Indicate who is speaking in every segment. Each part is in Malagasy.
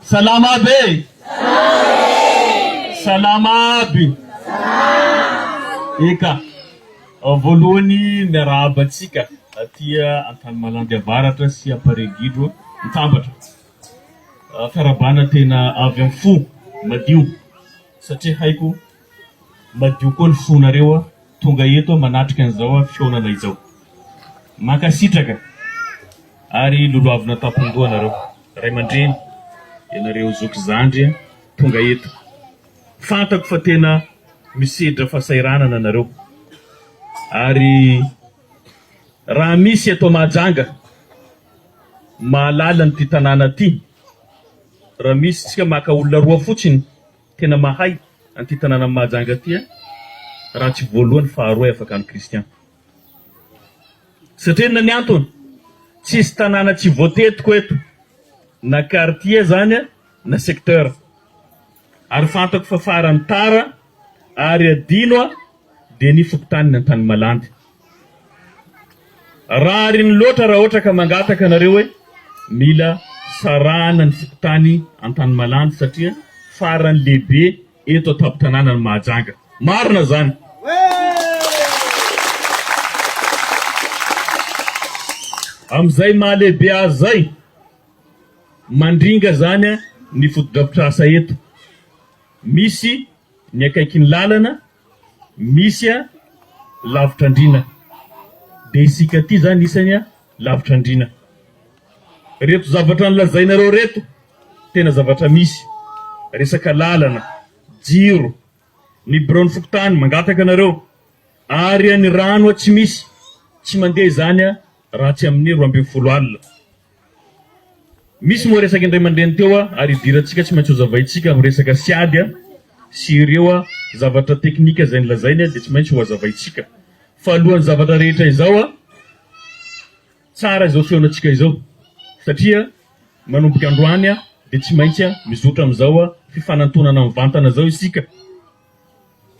Speaker 1: Salama aby e! Salama aby! Eka, voalohany miarahaba antsika aty Antanimalandy Avaratra sy Amparegidro mitambatra. Fiarahabana tena avy amin'ny fo madio satria haiko madio koa ny fonareo tonga eto manatrika an'izao fihaonana izao. Mankasitraka ary lolohavina an-tampon-doha nareo ray aman-dreny, ianareo zoky zandry tonga eto. Fantako fa tena misedra fahasahiranana nareo ary raha misy eto Mahajanga mahalala an'ity tanàna ity, raha misy tsika maka olona roa fotsiny tena mahay an'ity tanànan'i Mahajanga ity raha tsy voalohany faharoa afaka any Christian. Satria inona ny antony? Tsisy tanàna tsy voatetiko eto, na quartier zany na secteur. Ary fantako fa farany tara ary adino dia ny fokontanin' Antanimalandy. Rariny loatra raha ohatra ka mangataka anareo hoe mila sarahana ny fokontany Antanimalandy satria farany lehibe eto an-tampon-tanànan'i Mahajanga. Marina izany. Amin'izay maha lehibe azy izay, mandringa izany ny fotodrafitrasa eto. Misy ny akaikin'ny lalana, misy lavitr'andriana. Dia isika aty izany isany lavitr'andriana. Reto zavatra nolazainareo reto tena zavatra misy. Resaka lalana, jiro, ny biraon'ny fokontany mangataka anareo ary ny rano tsy misy, tsy mandeha izany raha tsy amin'ny 12 alina. Misy moa resaka indray aman-dreny teo ary idirantsika tsy maintsy hozavaintsika amin'ny resaka siady sy ireo zavatra teknika izay nolazainy dia tsy maintsy hohazavaintsika. Fa alohan'ny zavatra rehetra izao, tsara izao fihaonantsika izao satria manomboka androany dia tsy maintsy mizotra amin'izao fifanantonana mivantana izao isika.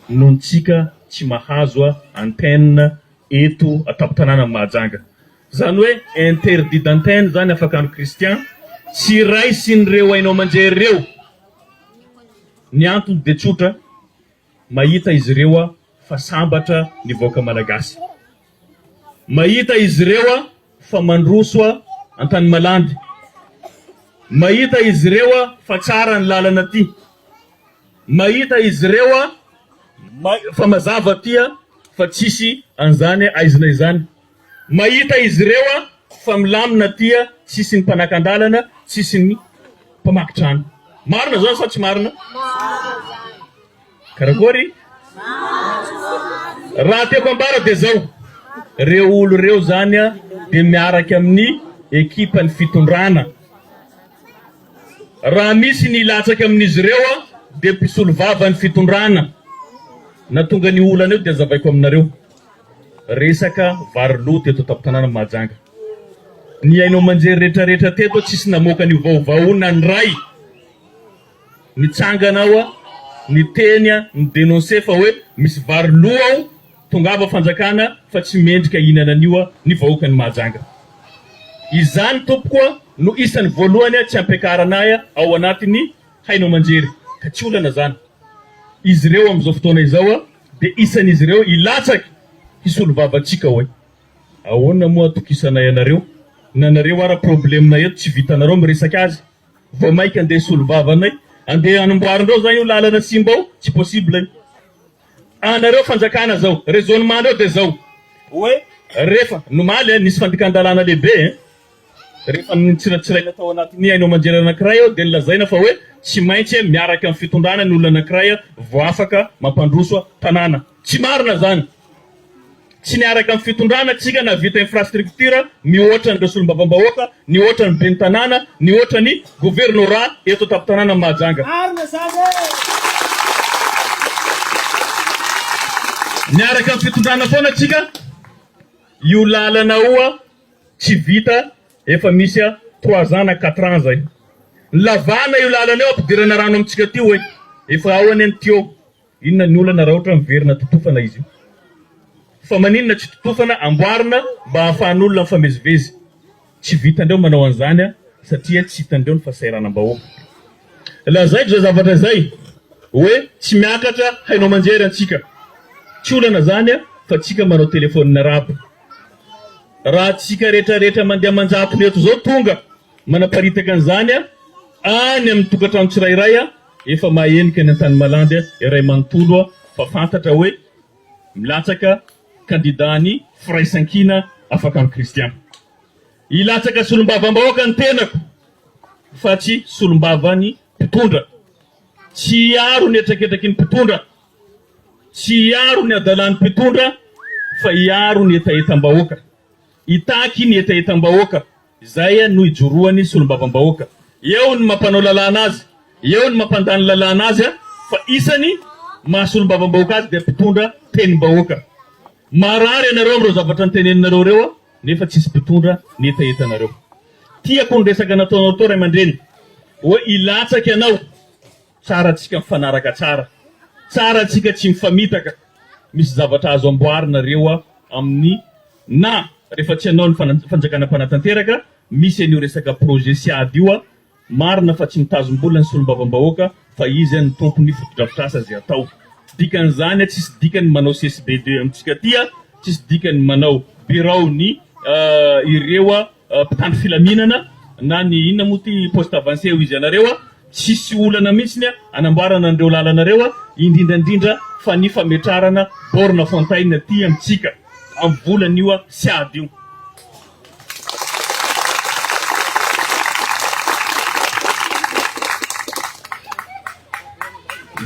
Speaker 1: Noho tsika tsy mahazo antenne eto an-tampon-tanànan'i Mahajanga. Izany hoe interdit d'antenne izany afaka andro Christian, tsy raisin'ireo haino aman-jery ireo. Ny antony dia tsotra, mahita izy ireo fa sambatra ny vahoaka Malagasy. Mahita izy ireo fa mandroso Antanimalandy. Mahita izy ireo fa tsara ny lalana aty. Mahita izy ireo fa mazava aty fa tsisy an'izany aizina izany. Mahita izy ireo fa milamina aty tsisy ny mpanakan-dalana, tsisy ny mpamaky trano. Marina izany sa tsy marina? Karakory? Raha tiako ambara dia zao, reo olo reo zany dia miaraka amin'ny ekipan'ny fitondrana. Raha misy ny hilatsaka amin'izy ireo dia mpisolovava ny fitondrana. Na tonga ny olana eo dia azavaiko aminareo. Resaka vary lo teto an-tampon-tanàna Mahajanga. Ny haino aman-jery rehetrarehetra teto tsisy namoaka an'io vaovao io na ny ray. Nitsangana aho niteny ni-denoncer fa hoe misy vary lo ao Tongava fanjakana fa tsy mendrika hihinana an'io ny vahoakan'i Mahajanga. Izany tompoko a no isan'ny voalohany tsy ampiakarana ahy ao anatin'ny haino aman-jery ka tsy olana zany. Izy ireo amin'izao fotoana izao dia isan'izy ireo hilatsaky hisolo vava antsika hoe ahoana moa atokisanay anareo na nareo ara problème eto tsy vitanareo miresaka azy vao maika andeha hisolo vava anay andeha hanamboarindreo zany io lalana simba ao tsy possible io. Anareo fanjakana zao, raisonnement nareo de zao, hoe refa, nomaly eh, nisy fandikan-dalàna lehibe eh, rehefa nitsiratsiraina tao anatin'ny haino aman-jery anankiray aho de nolazaina fa hoe tsy maintsy miaraka amin'ny fitondrana ny olona anankiray vao afaka mampandroso tanàna. Tsy marina zany. Tsy niaraka amin'ny fitondrana tsika nahavita infrastructure mihoatra an'ireo solombavambahoaka, nihoatra ny ben'ny tanàna, nihoatra ny governorat eto an-tampon-tanànan'i Mahajanga.
Speaker 2: Marina zany e!
Speaker 1: Miaraka amin'ny fitondrana foana tsika, io lalana oa tsy vita efa misy trois ans na quatre ans zay. Lavana io lalana io ampidirana rano amintsika aty oe, efa ao anie ny tuyau. Inona ny olana raha ohatra miverina totofana izy io? Fa maninona tsy totofana, amboarina mba ahafahan'olona mifamezivezy? Tsy vitandreo manao an'izany satria tsy hitandreo ny fahasahiranam-bahoaka. Lazaiko izay zavatra izay hoe tsy miakatra haino aman-jery antsika. Tsy olana izany fa tsika manao telephone arabo. Raha tsika rehetra rehetra mandeha aman-jatony eto izao tonga manaparitaka an'izany any amin'ny tokantrano tsirairay efa mahenika ny Antanimalandy iray manontolo fa fantatra hoe milatsaka kandida ny Firaisankina Afakandro Christian. Hilatsaka solombavambahoaka ny tenako fa tsy solombavan'ny mpitondra. Tsy hiaro ny hetraketraky ny mpitondra, tsy hiaro ny hadalan'ny mpitondra fa hiaro ny hetahetam-bahoaka. Hitaky ny hetahetam-bahoaka, izay no ijoroan'ny solombavambahoaka. Eo ny mampanao lalàna azy, eo ny mampandany lalàna azy fa isany maha solombavambahoaka azy dia mpitondra tenim-bahoaka. Marary ianareo amin'ireo zavatra noteneninareo ireo nefa tsisy mpitondra ny hetahetanareo. Tiako ny resaka nataonao teo ray aman-dreny hoe hilatsaka ianao. Tsara tsika mifanaraka tsara. Tsara tsika tsy mifamitaka. Misy zavatra azo amboarina reo amin'ny na rehefa tsy anao ny fanjakana mpanatanteraka misy an'io resaka projet sy ady io. Marina fa tsy mitazom-bola ny solombavambahoaka fa izy no tompon'ny fotodrafitrasa izay atao. Dikan'izany tsisy dikany manao CSB deux amintsika aty, tsisy dikany manao birao ny ireo mpitandro filaminana na ny inona moa ity poste avancé hoy izy anareo, tsisy olana mihitsiny anamboarana an'ireo lalana ireo indrindra indrindra fa ny fametrarana borne fontaine aty amintsika amin'ny volan'io SIAD io.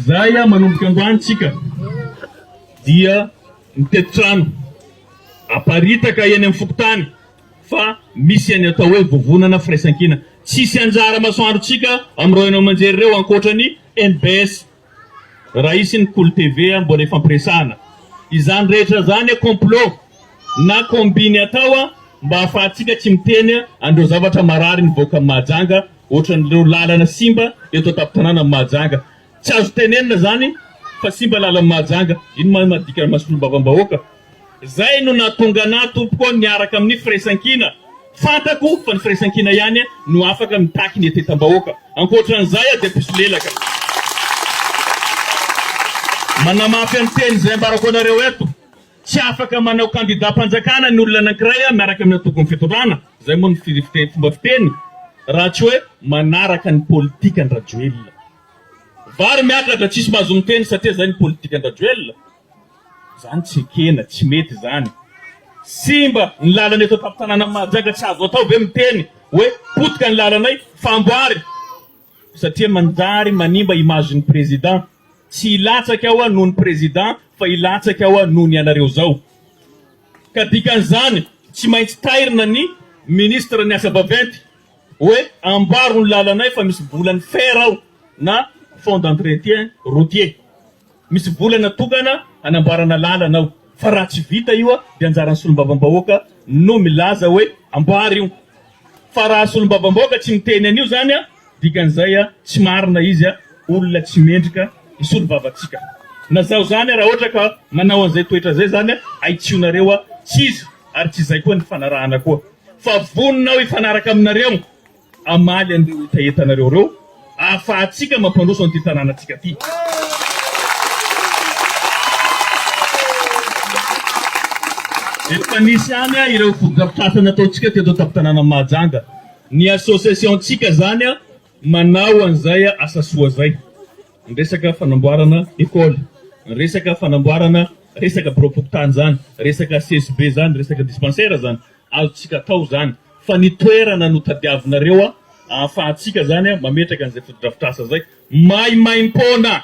Speaker 1: Zay a manomboka androany tsika dia mitety trano aparitaka eny amin'ny fokontany fa misy any atao hoe vovonana firaisankina. Tsisy anjara masoandro tsika amin'ireo haino aman-jery ireo ankoatra ny NBS. Raha hisy ny Kolo TV mbola hifampiresahana. Izany rehetra izany complot na combine atao mba ahafahantsika tsy miteny an'ireo zavatra marary ny vahoakan'i Mahajanga ohatran'ireo lalana simba eto an-tampon-tanànan'i Mahajanga. Tsy azo tenenina izany fa simba lalan'i Mahajanga. Ino ma no dikan'ny maha solombavambahoaka? Zay no nahatonga anah tompoko niaraka amin'ny firaisankina. Fantako fa ny firaisankina ihany no afaka mitaky ny hetetam-bahoaka. Ankoatran'izay aho dia mpisolelaka. Manamafy an'ny teny izay ambarako anareo eto, tsy afaka manao kandidam-panjakana ny olona anankiray miaraka amin'ny antokon'ny fitondrana, izay moa ny fomba fiteny, raha tsy hoe manaraka ny politikan-dRajoelina. Vary miakatra, tsisy mahazo miteny satria izay ny politikan-dRajoelina. Zany tsy ekena, tsy mety izany. Simba ny lalana eto an-tampon-tanànan'i Mahajanga, tsy azo atao ve miteny hoe potika ny lalanay fa amboary satria manjary manimba image ny président. Tsy hilatsaka aho noho ny président fa hilatsaka aho noho ny anareo zao. Ka dikan'izany tsy maintsy tairina ny ministre ny asa vaventy hoe amboaro ny lalanay fa misy volan'ny fer ao na fonds d'entretien routier. Misy vola natokana hanamboarana lalana ao fa raha tsy vita io dia anjaran'ny solombavambahoaka no milaza hoe amboary io fa raha solombavambahoaka tsy miteny an'io zany dikan'izay tsy marina izy olona tsy mendrika hisolo vavantsika na zaho zany raha ohatra ka manao an'izay toetra zay zany ahitsionareo tsy izy ary tsy izay koa ny fanarahana koa fa vonona aho hifanaraka aminareo hamaly an'ireo hetahetanareo ireo ahafahantsika mampandroso an'ity tanànantsika ity. Efa nisy ihany ireo fotodrafitrasa nataontsika teto an-tampon-tanànan'i Mahajanga. Ny association-tsika izany manao an'izay asa soa izay. Ny resaka fanamboarana école, ny resaka fanamboarana resaka biraom-pokontany izany, resaka CSB izany, resaka dispensaire izany. Azontsika atao izany fa ny toerana no tadiavinareo ahafahantsika izany mametraka an'izay fotodrafitrasa izay maimaimpoana.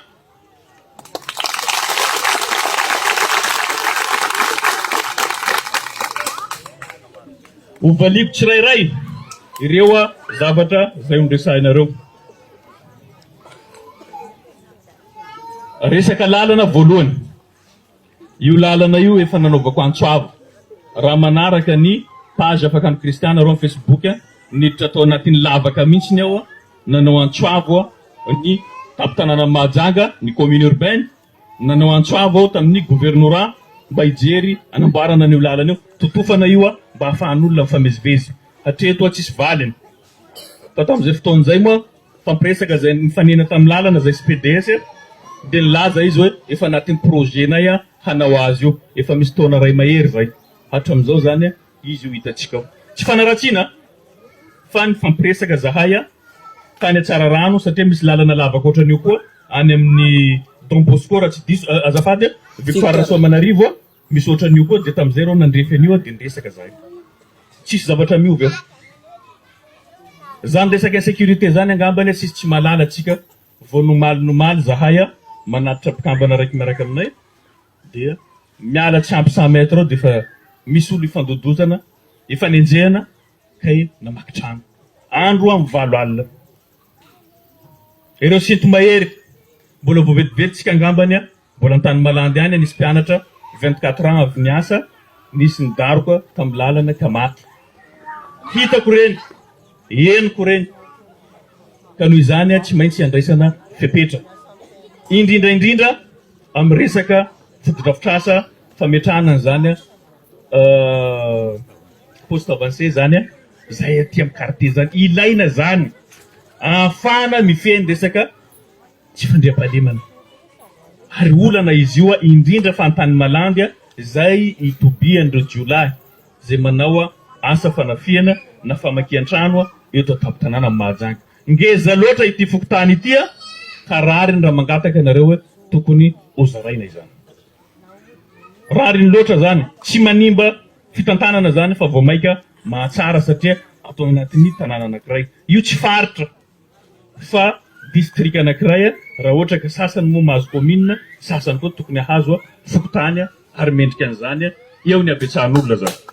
Speaker 1: Hovaliako tsirairay ireo zavatra izay noresahinareo. Resaka lalana voalohany. Io lalana io efa nanaovako antso avo. Raha manaraka ny page Afakandro Kristiana nareo am Facebook, niditra tao anatin'ny lavaka mihitsiny aho nanao antso avo ny tampon-tanànan'i Mahajanga, ny commune urbaine, nanao antso avo aho tamin'ny governorat mba hijery hanamboarana an'io lalana io, totofana io mba hahafahan'olona mifamezivezy. Hatreto tsisy valiny. Fa tamin'izay fotoana izay moa. Nifampiresaka izay nifanena tamin'ny lalana izay sy pds dia nilaza izy hoe efa anatin'ny projet-nay hanao azy io, efa misy taona iray mahery izay. Hatramin'izao izany izy io hitantsika ao. Tsy fanaratsiana fa nifampiresaka zahay tany Tsararano satria misy lalana lava ankoatran'io koa any amin'ny Don Bosco raha tsy diso, azafady, Victoire Rasoamanarivo. Misy ohatran'io koa dia tamin'izay ireo nandrefy an'io dia niresaka zahay. Tsisy zavatra miova eo. Zany resaka insécurité zany angambany tsisy tsy mahalala tsika vao nomaly nomaly zahay manatitra mpikambana raiky miaraka aminay dia miala tsy ampy 100 mètres eo dia efa misy olo ifandodozana, ifanenjehana kay namaky trano. Andro amin'ny valo alina. Ireo sinto-mahery mbola vao vetivety tsika angambany mbola Antanimalandy any nisy mpianatra 24 ans avy niasa nisy nidaroka tamin'ny lalana ka maty. Hitako ireny, henoko ireny ka noho izany tsy maintsy andraisana fepetra indrindra indrindra amin'ny resaka fotodrafitrasa fametrahana an'izany Poste avancé zany zay aty am quartier zany ilaina zany ahafahana mifehy ny resaka tsy fandriampahalemana ary olana izy io indrindra fa Antanimalandy zay itobian'ireo jiolahy zay manao asa fanafihana na famakian-trano eto an-tampon-tanàna Mahajanga. Ngeza loatra ity fokontany ity ka rariny raha mangataka ianareo hoe tokony hozaraina izany. Rariny loatra zany, tsy manimba fitantanana zany fa vao maika mahatsara satria atao anatin'ny tanàna anakiray. Io tsy faritra fa distrika anakiray raha ohatra ka sasany moa mahazo commune, sasany koa tokony hahazo fokontany ary mendrika an'izany eo ny habetsahan'olona zany.